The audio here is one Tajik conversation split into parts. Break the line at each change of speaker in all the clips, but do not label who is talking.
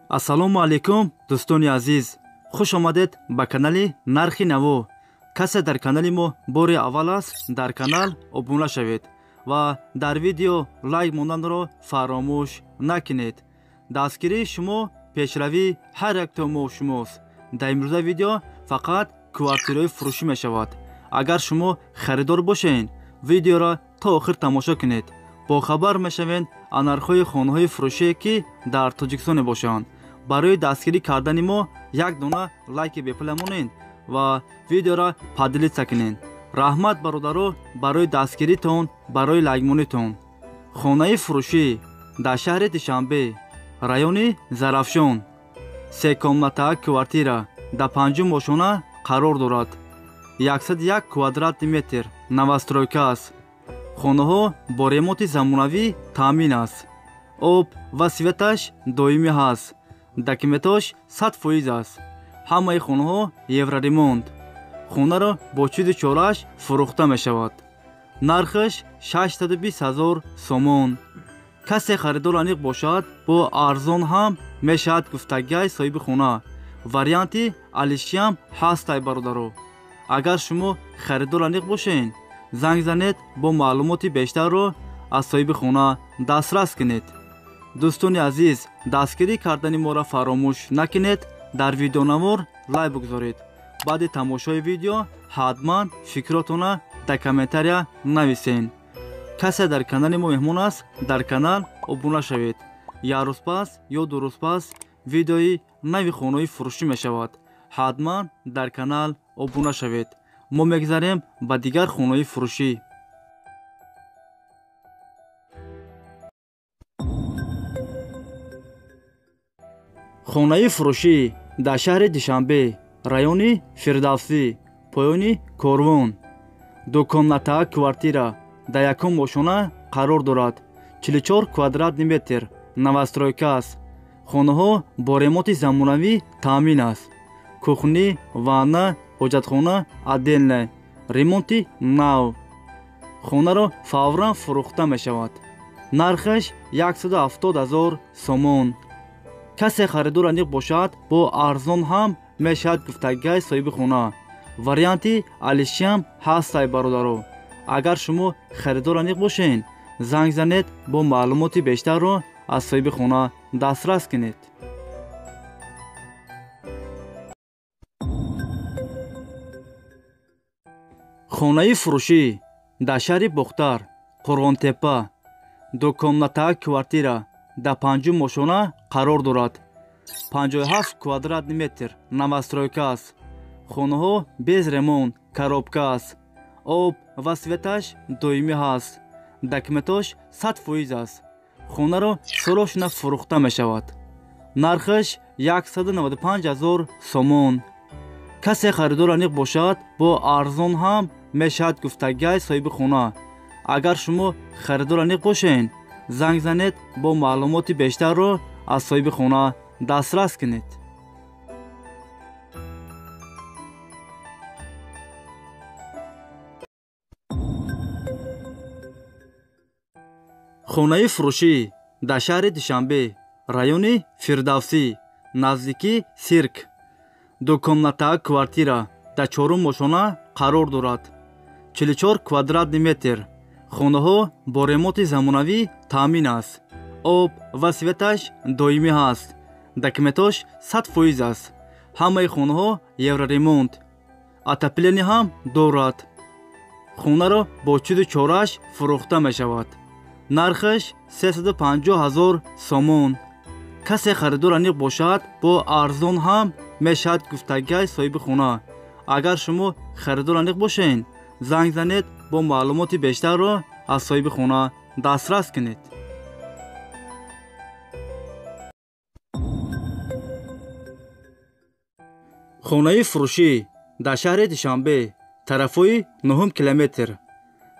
Ассалому алайкум, дӯстони азиз. Хуш омадед ба канали Нархи Наво. Касе дар канали мо бори аввал аст, дар канал обуна шавед ва дар видео лайк монданро фаромӯш накунед. Дастгирии шумо пешравии ҳар як то мо шумост. Дар имрӯза видео фақат квартираҳои фурӯшӣ мешавад. Агар шумо харидор бошед, видеоро то охир тамошо кунед. Бохабар мешавед аз нархҳои хонаҳои фурӯшие, ки дар Тоҷикистон мебошанд. Барои дастгирӣ кардани мо як дона лайки бепула монед ва видеоро поделиться кунед. Раҳмат, бародаро, барои дастгиритон, барои лайкмонитон. Хонаи фурӯшӣ дар шаҳри Душанбе, райони Зарафшон, се комната квартира дар панҷум ошона қарор дорад. 101 квадратный метр, новостройка аст. Хонаҳо бо ремонти замонавӣ таъмин аст. Об ва светаш доимӣ ҳаст. Документош 100% аст. Ҳамаи хонаҳо евроремонт. Хонаро бо чизу чорааш фурӯхта мешавад. Нархаш 620 ҳазор сомон. Касе харидор аниқ бошад, бо арзон ҳам мешавад, гуфтагиай соҳиби хона. Варианти алишиам ҳастай, бародаро. Агар шумо харидор аниқ бошед, занг занед, бо маълумоти бештарро аз соҳиби хона дастрас кунед. Дӯстони азиз, дастгирӣ кардани моро фаромӯш накунед. Дар видеонавор лайк бигузоред. Баъди тамошои видео ҳатман фикротона дар комментария нависен. Касе дар канали мо меҳмон аст, дар канал обуна шавед. Як рӯз пас ё 2 рӯз пас видеои нави хонаҳои фурӯшӣ мешавад. Ҳатман дар канал обуна шавед. Мо мегзарем ба дигар хонаҳои фурӯшӣ. Хонаи фурӯшӣ дар шаҳри Душанбе, райони Фирдавсӣ, поёни Корвон, ду комната квартира дар якум ошона қарор дорад. 44 квадратный метр, новостройка аст. Хонаҳо бо ремонти замонавӣ таъмин аст. Кухня, ванна, ҳоҷатхона отдельно, ремонти нав. Хонаро фавран фурӯхта мешавад. Нархаш 170 ҳазор сомон. Касе харидор аниқ бошад, бо арзон ҳам мешавад, гуфтагиай соҳиби хона. Варианти алишиам ҳастай, бародаро. Агар шумо харидор аниқ бошед, занг занед, бо маълумоти бештарро аз соҳиби хона дастрас кунед. Хонаи фурӯшӣ дар шаҳри Бохтар, Қурғонтеппа, ду комната квартира дар панҷум ошона қарор дорад. 57 квадратный метр, новостройка аст. Хонаҳо без ремонт, коробка аст. Об ва светаш доимӣ ҳаст. Документош 100% аст. Хонаро срочно фурӯхта мешавад. Нархаш 195 ҳазор сомон. Касе харидор аниқ бошад, бо арзон ҳам мешавад, гуфтагиай соҳиби хона. Агар шумо харидор аниқ бошед, занг занед, бо маълумоти бештарро аз соҳиби хона дастрас кунед. Хонаи фурӯшӣ дар шаҳри Душанбе, райони Фирдавсӣ, наздики сирк, ду комната квартира дар чорум ошона қарор дорад. 44 квадратный метр. Хонаҳо бо ремонти замонавӣ таъмин аст. Об ва светаш доимӣ ҳаст. Документош 100% аст. Ҳамаи хонаҳо евроремонт. Отопление ҳам дорад. Хонаро бо чизу чорааш фурӯхта мешавад. Нархаш 350 ҳазор сомон. Касе харидор аниқ бошад, бо арзон ҳам мешавад, гуфтагиай соҳиби хона. Агар шумо харидор аниқ бошед, занг занед, бо маълумоти бештарро аз соҳиби хона дастрас кунед. Хонаи фурӯшӣ дар шаҳри Душанбе, тарафҳои 9 километр,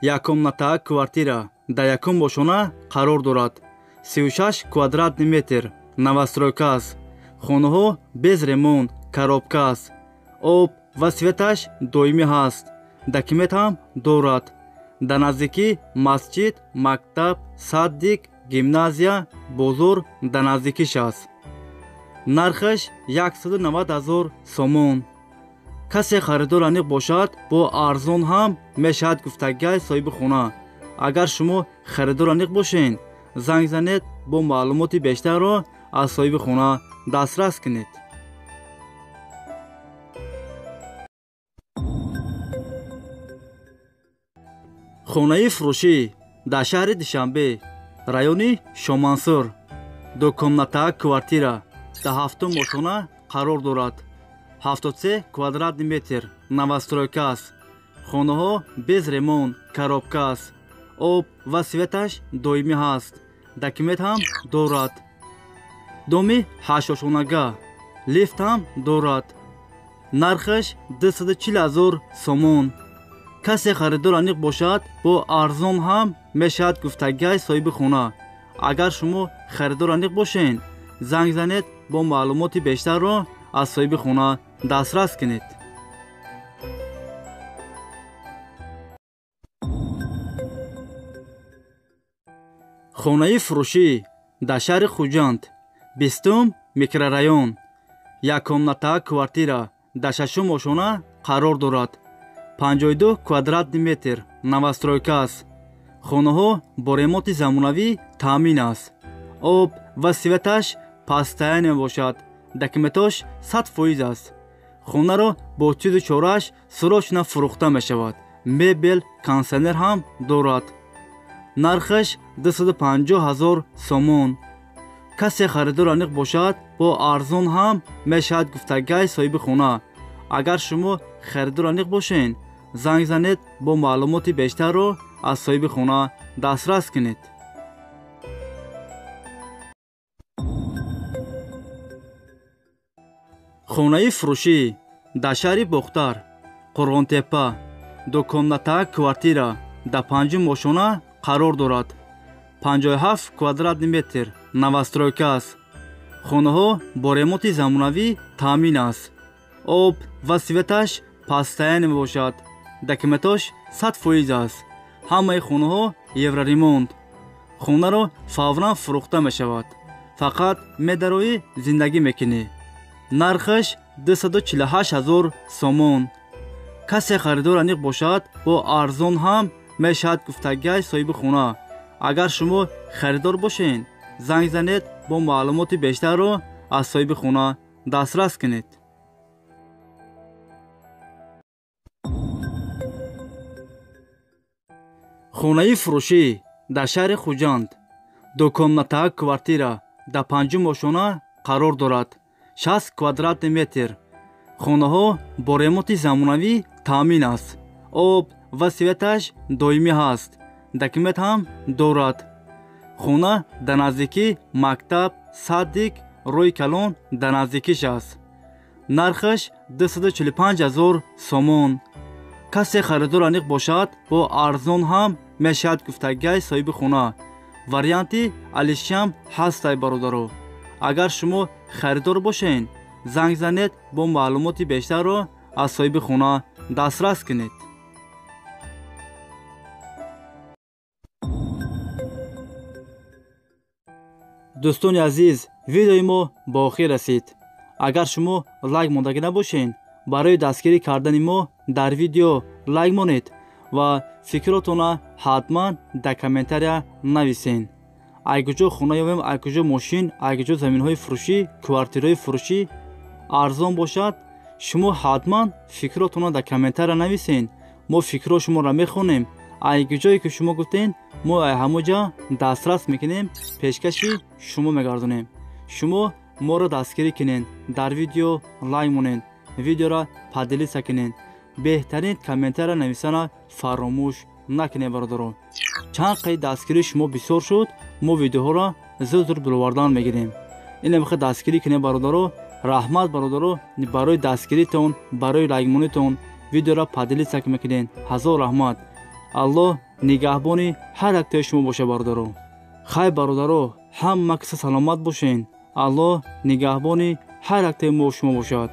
як комната квартира дар якум ошона қарор дорад. 36 квадратный метр, новостройка аст. Хонаҳо без ремонт, коробка аст. Об ва светаш доимӣ ҳаст. Документ ҳам дорад. Дар наздикӣ масҷид, мактаб, садик, гимназия, бозор дар наздикиш аст. Нархаш 190 ҳазор сомон. Касе харидор аниқ бошад, бо арзон ҳам мешавад гуфтагиҳои соҳиби хона. Агар шумо харидор аниқ бошед, занг занед, бо маълумоти бештарро аз соҳиби хона дастрас кунед. Хонаи фурӯшӣ дар шаҳри Душанбе, райони Шомансур, дукомната квартира дар ҳафтум ошхона қарор дорад. 73 квадратный метр, новостройка аст. Хонаҳо без ремонт, коробка аст. Об ва светаш доимӣ ҳаст. Документ ҳам дорад. Доми ҳаштошонага, лифт ҳам дорад. Нархаш 240 ҳазор сомон. Касе харидор аниқ бошад, бо арзон ҳам мешавад гуфтагиҳои соҳиби хона. Агар шумо харидор аниқ бошед, занг занед, бо маълумоти бештарро аз соҳиби хона дастрас кунед. Хонаи фурӯшӣ дар шаҳри Хуҷанд, 20 микрорайон, яккомната квартира дар шашум ошхона қарор дорад. 52 квадратный метр, новостройка аст. Хонаҳо бо ремонти замонавӣ таъмин аст. Об ва светаш пастаян мебошад. Документош 100% аст. Хонаро бо чизу чорааш срочно фурӯхта мешавад. Мебел, кондиционер ҳам дорад. Нархаш 250 ҳазор сомон. Касе харидор аниқ бошад, бо арзон ҳам мешавад гуфтагиҳои соҳиби хона. Агар шумо харидор аниқ бошед, занг занед, бо маълумоти бештарро аз соҳиби хона дастрас кунед. Хонаи фурӯшӣ дар шаҳри Бохтар, Қурғонтепа, дукомната квартира дар панҷум ошхона қарор дорад. 57 квадратный метр, новостройка аст. Хонаҳо бо ремонти замонавӣ таъмин аст. Об ва светаш пастаян мебошад. Документош 100% аст. Ҳамаи хонаҳо евроремонт. Хонаро фавран фурӯхта мешавад. Фақат медароӣ зиндагӣ мекунӣ. Нархаш 248 ҳазор сомон. Касе харидор аниқ бошад, бо арзон ҳам мешавад гуфтагиҳои соҳиби хона. Агар шумо харидор бошед, занг занед, бо маълумоти бештарро аз соҳиби хона дастрас кунед. Хонаи фурӯшӣ дар шаҳри Хуҷанд, дукомната квартира дар панҷум ошхона қарор дорад. 60 квадратный метр. Хонаҳо бо ремонти замонавӣ таъмин аст. Об ва светаш доимӣ ҳаст. Документ ҳам дорад. Хона дар наздикӣ мактаб, садик, рӯи калон дар наздикиш аст. Нархаш 245 ҳазор сомон. Касе харидор аниқ бошад, бо арзон ҳам мешавад гуфтагиҳои соҳиби хона. Варианти алишиам ҳастай бародаро. Агар шумо харидор бошед, занг занед, бо маълумоти бештарро аз соҳиби хона дастрас кунед. Дӯстони азиз, видеои мо ба охир расид. Агар шумо лайк мондагӣ набошед, барои дастгирӣ кардани мо дар видео лайк монед ва фикротонро ҳатман дар комментария нависед. Ай куҷо хона ёбем, ай куҷо мошин, ай куҷо заминҳои фурӯшӣ, квартираҳои фурӯшӣ арзон бошад, шумо ҳатман фикротонро дар комментария нависед. Мо фикрҳо шуморо мехонем. Ай куҷое ки шумо гуфтед, мо ай ҳамон ҷо дастрас мекунем, пешкаши шумо мегардонем. Шумо моро дастгирӣ кунед, дар видео лайк монед, видеоро поделиться кунед, беҳтарин комментария нависана фаромӯш накунед бародаро. Чанд қайд дастгирии шумо бисёр шуд, мо видеоҳоро зуд зуд баровардан мегирем. Инам хел дастгирӣ кунед бародаро. Раҳмат бародаро барои дастгиритон, барои лайкмонитон, видеоро поделиться мекунед. Ҳазор раҳмат. Аллоҳ нигаҳбони ҳар яктои шумо боша бародаро. Хай бародаро, ҳама каса саломат бошен. Аллоҳ нигаҳбони ҳар яктои мо шумо бошад.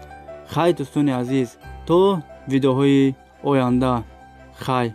Хай дӯстони азиз, то видеоҳои оянда. Хай.